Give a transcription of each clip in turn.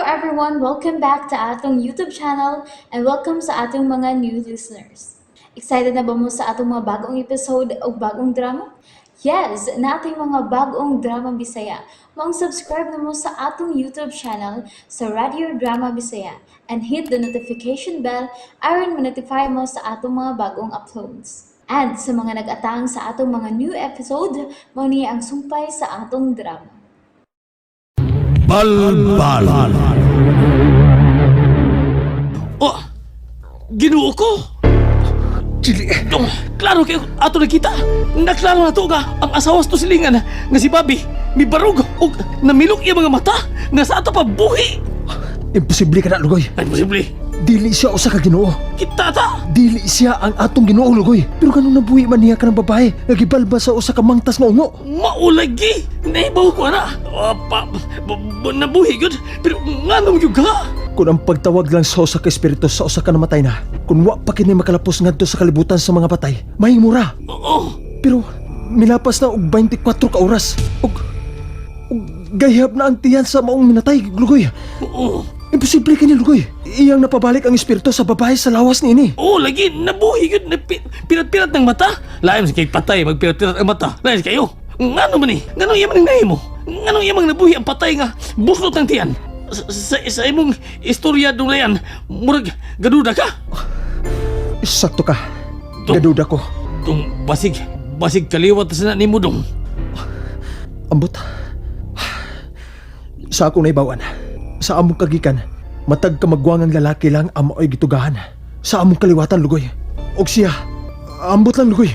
everyone! Welcome back to atong YouTube channel and welcome sa atong mga new listeners. Excited na ba mo sa atong mga bagong episode o bagong drama? Yes, nating mga bagong drama Bisaya. Maong subscribe na mo sa atong YouTube channel sa Radio Drama Bisaya and hit the notification bell aron ma-notify mo sa atong mga bagong uploads. And sa mga nag-atang sa atong mga new episode, mao ni ang sumpay sa atong drama. Balbal. Oh, Ginoo ko! Dili. Dong, klaro kayo ato nakita. Naklaro na to nga ang asawa sa to silingan nga si Bobby mibarog og namilok iya mga mata nga sa ato pa buhi. Imposible ka na, Lugoy. Ay, posible. Dili siya usa ka Ginoo. Kita ta. Dili siya ang atong Ginoo, Lugoy. Pero kanong nabuhi man niya kanang babae, nagibalba sa usa ka mangtas nga ungo. Maulagi. Naibaw ko na. Oh, pa, nabuhi gud. Pero nganong gyud ka? Kung ang pagtawag lang sa usa ka espiritu sa usa ka namatay na, kung wa pa kini makalapos ngadto sa kalibutan sa mga patay, mahimura. Oo. Pero milapas na og 24 ka oras. Og, og gayab na ang tiyan sa maong minatay, Lugoy. Oo. Imposible kini, Lugoy. Iyang napabalik ang espiritu sa babae sa lawas niini. Oo, lagi nabuhi gud pirat-pirat ng mata. Lain sa kay patay magpirat-pirat ang mata. Lain sa kayo. Ngano man ni? Ngano iya man ang nahimo? Ngano iya mang nabuhi ang patay nga buslot ng tiyan? Sa imong istorya dulayan, murag gaduda ka. Sakto ka. Dong. Gaduda ko. Dong basig basig kaliwat sa na nimo dong. Ambot. Sa akong naibawan, sa among kagikan, matag ka magwangang lalaki lang ang mao'y gitugahan. Sa among kaliwatan, Lugoy. Og siya, ambot lang, Lugoy.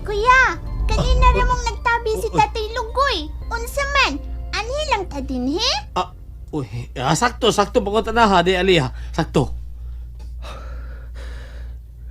Kuya, kanina ra mong nagtabi si Tatay Lugoy. Unsa man? Anhi lang ta dinhi? Ah, uy, sakto sakto pagkota na ha, di aliha. Sakto.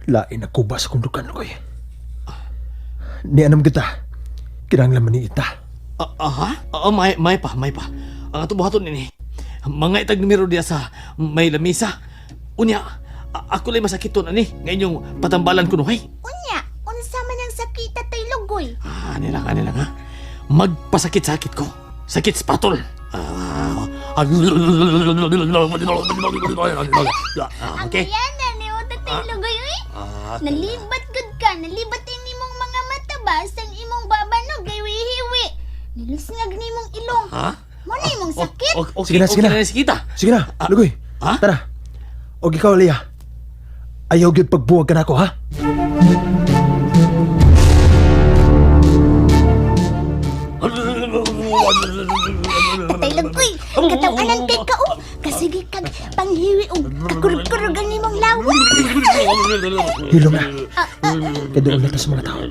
Lain na kuba sa kundukan, Lugoy. Ni anam kita, kinahanglan man ni ita. Ah, aha? Oo, may pa, may pa. Ang ato buhaton nini. Mga itag numero diya sa may lamisa. Unya, ako lay masakiton ani nga inyong patambalan kuno hay. Unya, unsa man ang sakit Tatay Lugoy? Ah, ani lang ha. Magpasakit-sakit ko. Sakit sa patol. Ah, ah, Ang okay. yana ni o Tatay Lugoy uy. Ah, Nalibat gud ka, nalibat ang imong mga mata ba sang imong babanog kay wihiwi. Nilusngag nimong ilong. Ha? Mo na imong sakit. Okay, Sige na, sige okay na. na, sige ta. Sige na, Ah, Lugoy. ha? Tara. Og ikaw, Leah. Ayaw gyud pagbuwag ka na ako, ha? Tatay Lugoy, katawanan kay ka oh. Kasige kag panghiwi og kakurog-kurog ang imong lawa. Hilom na. Kaya doon na ta sa mga tao.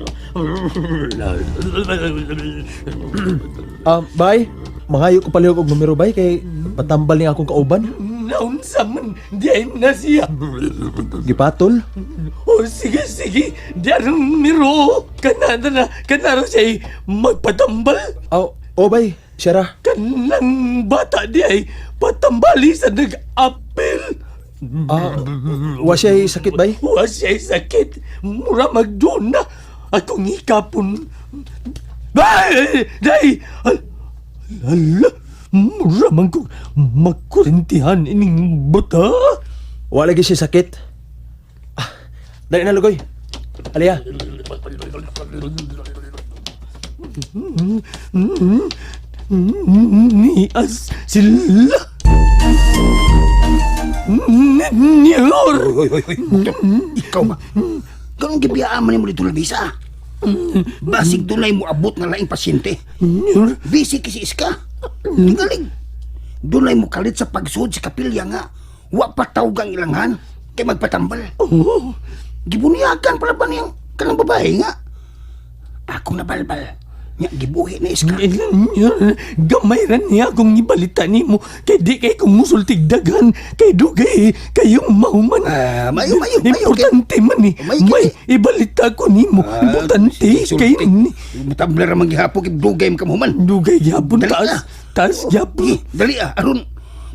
Bay, mangayo ko palihog og numero, bay, kay patambal ni akong kauban. Naunsa man, di ay na siya. Gipatol. Oh, sige, sige. Di anong numero. Kanada na, kanaro siya magpatambal. Aw, oh, bay, Siyara. Kanang bata di ay patambali sa nag-apel. Ah, wa siya sakit, bay? Wa siya'y sakit. Mura magduna. Akong hikapon. Ay! Day! Ala! Mura man ko magkurintihan ining bata. Wa lagi siya sakit. Ah, dali na, Lugoy. Aliya. Nias sila. Nior! Oy, oy, oy, Bukto. Ikaw ba? Ganun gibiyaan man mo dito lamisa. Basig dunay mo abot nga laing pasyente. Nior! Busy kasi iska. Tingaling. Dunay mo kalit sa pagsuod sa kapilya nga. Wa pa tawag ang ilanghan kay magpatambal. Oh, Gibunyagan pala ba niyang kanang babae nga? Ako nabalbal. Nya gibuhi na iska. Nior! Gamay ra niya akong ibalita nimo kay di kay kong musultig daghan kay dugay kayong mahuman. Ah, mayo, mayo, mayo. Importante man ni. Mayo, May ibalita ko nimo. Ah, Importante kay ni. Matabla ra man gihapon kay dugay man kamuman. Dugay gyapon Dali taas. na. Taas gyapon. Sige, dali ah, aron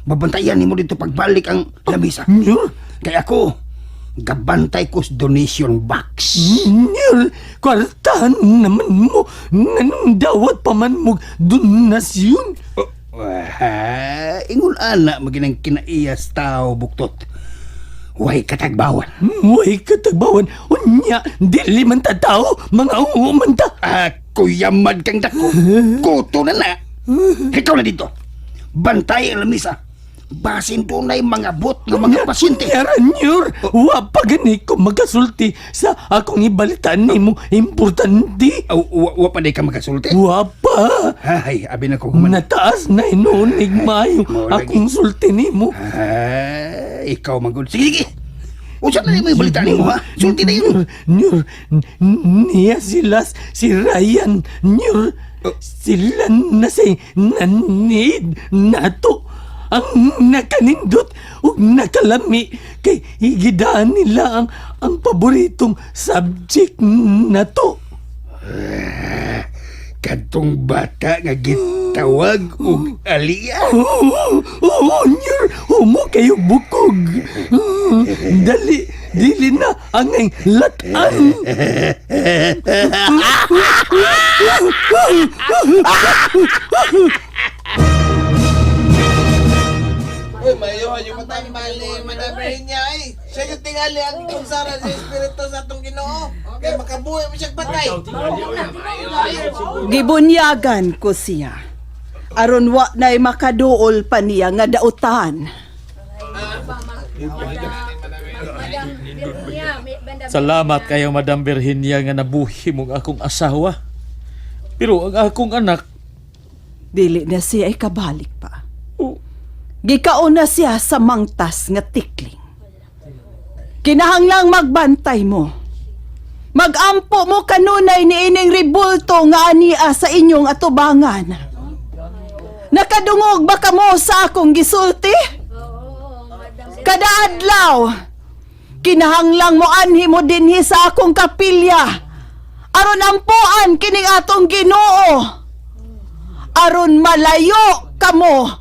babantayan nimo dito pagbalik ang lamisa. Nior! Kaya ako, gabantay ko sa donation box. Nior! Kwartahan naman mo. Nanong dawat pa man mo donasyon. Wah, ingon ana maginang kinaiyas tao buktot. Way katagbawan. Way katagbawan. Unya, dili man ta tao, mga ungo man ta. Ako yamad kang dako. Kuto na na. Ikaw na dito. Bantay ang lamisa. Basin dunay mga bot ng mga pasyente. Nyaranyor, wa pa gani ko magasulti sa akong ibalitaan nimo importante. Aw, wa pa di ka makasulti. Wa pa. Ay, abi na ko human. Nataas na hinunig maayo Mao lagi. akong sulti nimo. Ah, ikaw magod. Sige, sige. Unsa na nimo balita nimo ha? Sulti na yun. Nyur, niya sila si Ryan. Nyur, sila na say nanid nato. Ang nakanindot ug nakalami kay higidaan nila ang paboritong subject nato. Kadtong bata nga gitawag og aliya. Oo, oo, nyur, humo kayo bukog. Dali, dili na ang latan. Uy, mayo, yung matambali, Madam Virginia, ay. Siya yung tingali ang konsara sa Espiritu sa atong Ginoo. Kaya makabuhi mo siyang patay. Gibunyagan ko siya. Aron wa na'y makaduol pa niya nga dautan. Salamat kayo, Madam Virginia, nga nabuhi mong akong asawa. Pero ang akong anak, Dili na siya ikabalik pa. oh, Gikaon na siya sa mangtas nga tikling. Kinahanglang magbantay mo. Magampo mo kanunay ni ining ribulto nga ania sa inyong atubangan. Nakadungog ba kamo sa akong gisulti? Kada adlaw, kinahanglang mo anhi mo dinhi sa akong kapilya. Aron ampoan kining atong Ginoo. Aron malayo kamo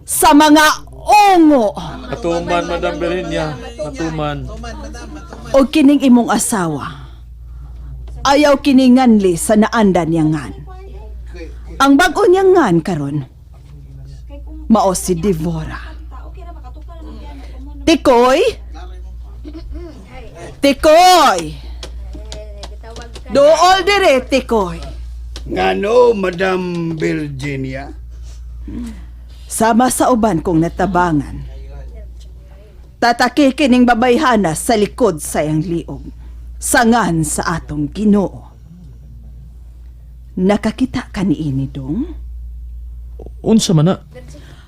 sa mga ungo. Atuman, Madam Virginia, atuman. O kining imong asawa. Ayaw kininganli sa naanda niya ngan. Ang bag-o niya ngan karon, mao si Devora. Tikoy? Tikoy! Dool dire, Tikoy. Ngano, Madam Virginia? Sama sa uban kong natabangan. Tataki kining babayhana sa likod sa iyang liog. Sangan sa atong Ginoo. Nakakita ka niini dong? Unsa man na?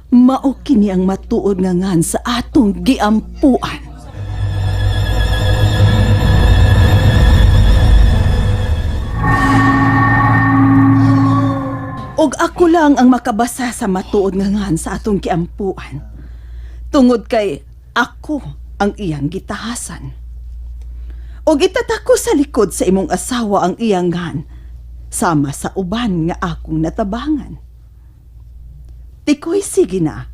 Mao kini ang matuod nga ngan sa atong giampuan. Og ako lang ang makabasa sa matuod nga ngan sa atong giampuan. Tungod kay ako ang iyang gitahasan. Og itatako sa likod sa imong asawa ang iyang ngan, sama sa uban nga akong natabangan. Tikoy, sige na.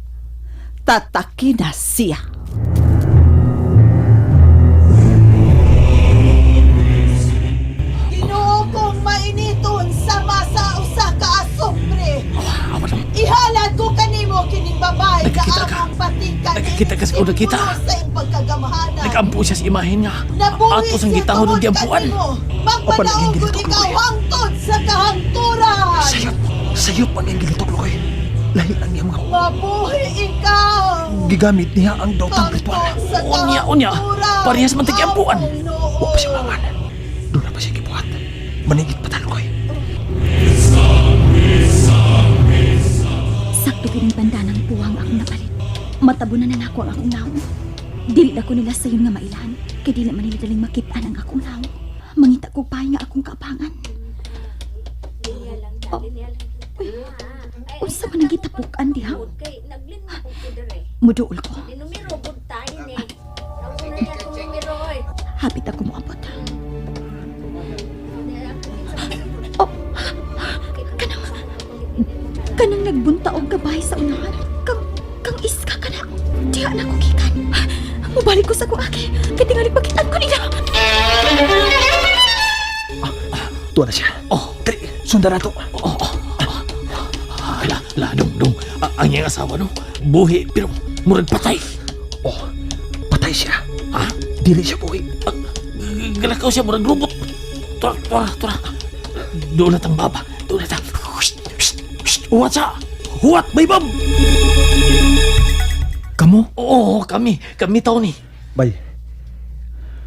Tataki na siya. Ginoo kong mainiton sama sa usa ka asupre. Ihalad ko kanimo kining babae nga Nagkita ka. among patikan. Nagkita ka sa una kita. Sa iyong pagkagamhanan. Nagampo siya sa imahen nga. Nabuhi Ato sang siya gitahon tungod ng giampuan. kanimo. Magpadaog Opan, ko ikaw hangtod sa kahangturan. Sayop, sayop ang iyang gilitok, Lugoy. Lahi ang iyang mga Mabuhi ikaw. gigamit niya ang daotang ritual. Hangtod sa Unya, unya. kahangturan. Parehas man tag-giampuan. Among noo. Wa pa siya mangan. Doon na pa siya gibuhat. Manigit pa ta, Lugoy. Sakto kining banda ng puwang akong napalit. Matabunan na nako ang akong nawong. Dili na ko nila sayon nga mailan, kay dili man nila daling makit-an ang akong nawong. Mangita ko pay nga akong kaapangan. Oh. Uy, unsa man ang gitapukan diha? Muduol ko. Hapit ako moabot. Oh, kanang kanang nagbunta og gabay sa unahan. Kang kang iska ka na. Diha na ko gikan. Mubalik ko sa akong aki. Kay tingali pakitan ko nila. Tuwa na siya. Oh. Dali, sundan na to. La, la, dong, dong. Ang iyang asawa no, buhi pero murag patay. Oh, patay siya. Ha? Dili siya buhi. Galakaw siya murag robot. Tura, tura, tura. Doon na tang baba. Doon na tang. Huwat sa. Huwat, may bab. Kamo? Oo, kami. Kami tao ni. Bay,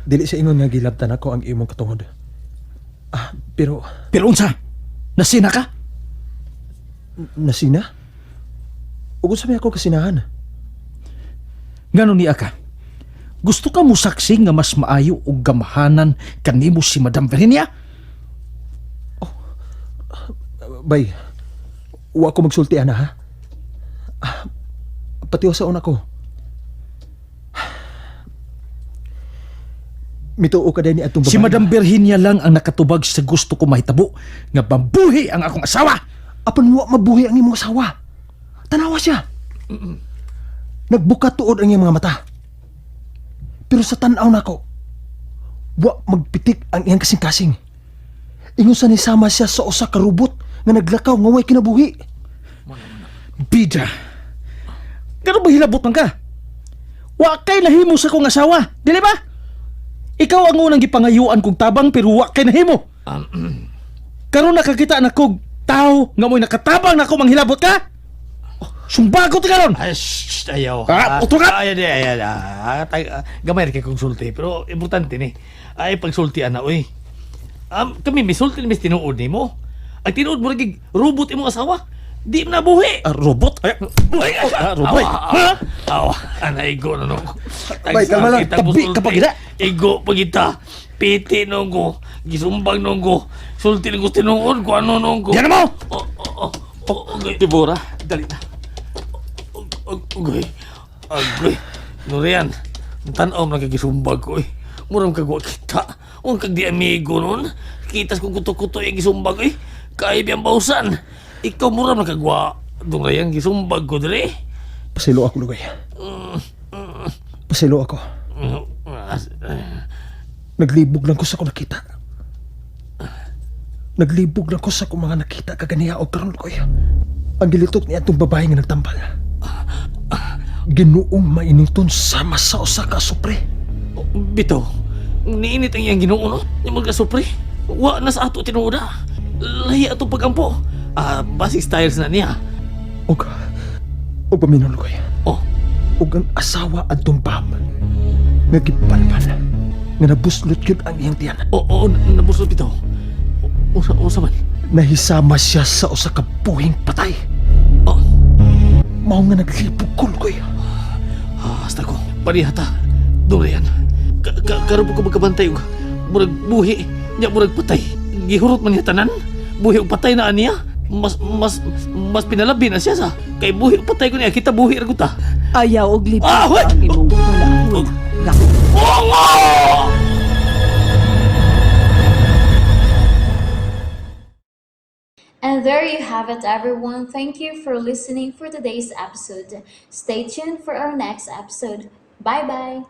dili sa ingon nga gilabtan ako ang imong katungod. Ah, pero Pero unsa? Nasina ka? nasina? Ug unsa may ako kasinahan? Ngano niya ka? Gusto ka mo saksi nga mas maayo og gamahanan kanimo si Madam Virginia? Bay, wa ko magsulti ana ha. Ah, patiwasaon ako. Mituo ka din ni atong babae. Si Madam Virginia lang ang nakatubag sa gusto ko mahitabo nga bambuhi ang akong asawa. Apan wa mabuhi ang imong asawa. Tanawa siya. Nagbuka tuod ang iyang mga mata. Pero sa tan-aw nako, wa magpitik ang iyang kasing-kasing. Ingon sa nisama siya sa usa ka robot nga naglakaw nga way kinabuhi. Bida. Gano ba hilabot man ka? Wa kay nahimo sa akong asawa, dili ba? Ikaw ang unang gipangayuan kog tabang pero wa kay nahimo. Karon nakakita na kog tao nga mo'y nakatabang nako manghilabot ka? Oh, Sumbagot ka karon. Ay, shh, ayaw. Ah, utro ka! Ay, ay, ay, ay, ah, gamay rin kay kong sulti, pero importante ni. Ay, pagsulti ana, oy. Kami, misulti ni mis tinuod ni mo. Ang tinuod mo lagi, robot imong asawa. Di mo nabuhi. Ah, robot? Ay, Ay, ay, ah, robot. Awa, awa, ana, igo na nung. Bay, kalma lang. Tabi ka pa gina. Igo pa kita. Piti nung ko. Gisumbang nung ko. Sulti nung ko tinuod ko. Ano nung ko. Yan mo! Oh, oh, oh, oh, okay. Dibora, dali na. Agoy. Agoy. Nurian, ang tanaw na kagisumbag ko eh. Murang kagwa kita. Ang kag di amigo nun. Kitas kong kuto-kuto yung gisumbag eh. Kaib yung bausan. Ikaw murang nakagwa. Dong gisumbag ko dire. Pasilo ako lugay. Pasilo ako. Naglibog lang ko sa akong nakita. Naglibog lang ko sa akong mga nakita kaganiya o karon ko. Ang gilitok ni atong babae nga nagtambal. Ginuong mainiton sama sa usa ka supre. Bitaw, niinit ang iyang ginoo no? Yung mga supre. Wa na sa ato tinuoda. Lahi ato pagampo. Ah, basic styles na niya. Og og paminol ko. Oh, Og ang asawa adtong bam nga gibalbal nga nabuslot yun ang iyang tiyan. oo, oh, oh, nabusot bitaw. Usa, usa man. Nahisama siya sa usa ka buhing patay. Oh, Mao nga naglibog ko lugoy. Ah, hasta ko. Pareha ta. Dorian. Ka ka karon po ko magkabantay og murag buhi, nya murag patay. Gihurot man niya tanan. Buhi og patay na aniya. Mas mas mas pinalabi na siya sa kay buhi og patay ko niya kita buhi ra gud ta. Ayaw og lipat Ah, hoy! ang imong huna-huna. Ongo! And there you have it, everyone. Thank you for listening for today's episode. Stay tuned for our next episode. Bye bye.